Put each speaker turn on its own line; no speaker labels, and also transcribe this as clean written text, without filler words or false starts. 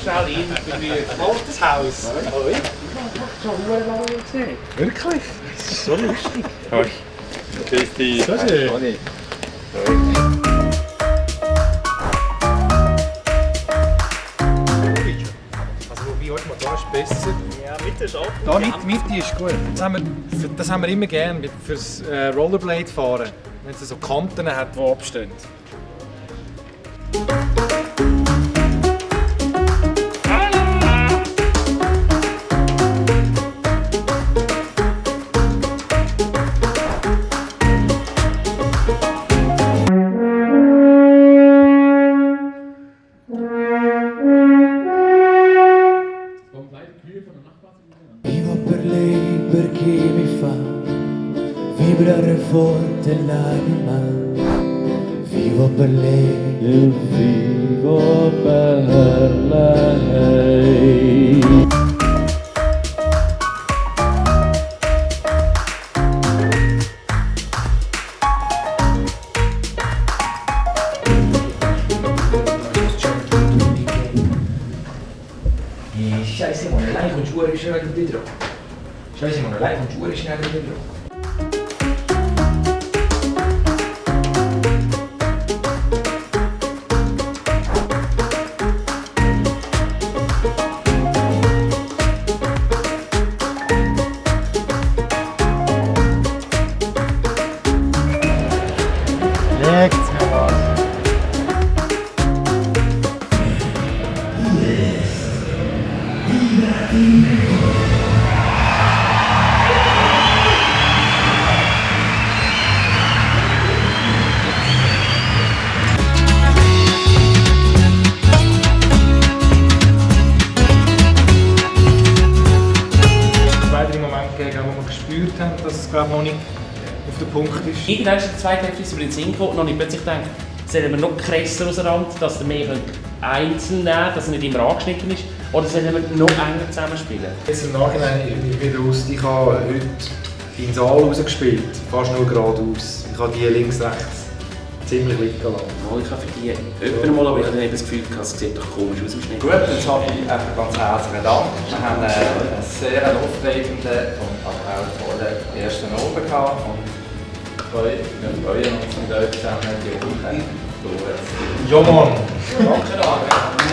schnell rein.
Altes Haus.
Oi. Ich habe schon lange gesehen.
Wirklich?
Das ist so lustig.
Hoi. Grüß dich.
So schön. Also wobei, warte mal, da ist besser.
Ja, Mitte ist auch
Da Mitte ist gut. Das haben wir immer gerne fürs Rollerblade fahren. Wenn es so Kanten hat, die abstehen.
Vivo per lei perché mi fa vibrare forte l'anima. Vivo per lei, io vivo per lei.
Scheiße, Simone, lei kommst du schnell wieder dran. Scheiße, Simone, lei kommst du schnell wieder dran.
Legt's mir was. Zwei, drei Momente gegeben, wo wir gespürt haben, dass es glaube noch nicht auf den Punkt ist.
Irgendwann ist der zweite Hälfte über den Sinn gekommen und ich plötzlich gedacht, sollen wir noch krasser auseinander, dass der mehr einzeln nehmen kann, dass er nicht immer angeschnitten ist, oder sollen wir noch enger zusammenspielen?
Jetzt im Nachhinein wieder aus, ich habe heute in den Saal rausgespielt, fast nur geradeaus. Ich habe die links, rechts ziemlich liegen lassen.
Ich habe für die jemanden mal, aber ich habe das Gefühl, es sieht doch komisch aus im Schnitt.
Gut, jetzt habe ich einfach ganz herzlichen Dank. Wir haben einen sehr aufregenden und aber auch tollen ersten Abend gehabt. Und wir freuen uns mit euch zusammen die Woche durchzuziehen.
Ja, Mann!
Danke, danke.